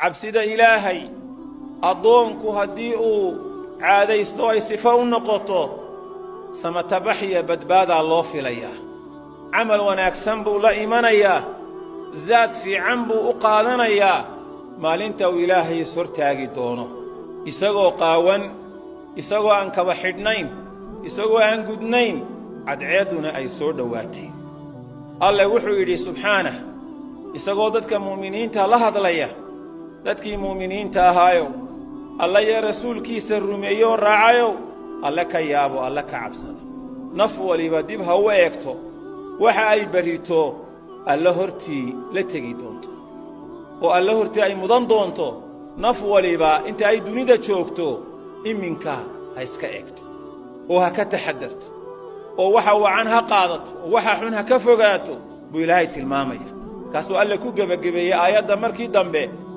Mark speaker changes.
Speaker 1: Cabsida Ilaahay addoonku haddii uu caadaysto, ay sifo u noqoto, samatabaxiya badbaadaa loo filayaa. Camal wanaagsan buu la imanayaa, zaad fiican buu u qaadanayaa maalinta uu Ilaahay is hortaagi doono, isagoo qaawan, isagoo aan kaba xidhnayn, isagoo aan gudnayn, cadceedduna ay soo dhowaatay. Alle wuxuu yidhi subxaanah, isagoo dadka mu'miniinta la hadlaya: "Dadkii mu'miniinta ahaayow, Alla iyo rasuulkiisa rumeeyooo raacayow, Alle ka yaabo, Alle ka cabsado. Naf waliba dib ha u eegto waxa ay berrito Alle hortii la tegi doonto oo Alle hortii ay mudan doonto. Naf waliba inta ay dunida joogto iminka ha iska eegto oo ha ka taxadarto, oo waxa wacan ha qaadato oo waxa xun ha ka fogaato," buu Ilaahay tilmaamaya. Kaasuu Alle ku gebagabeeyey aayadda markii dambe.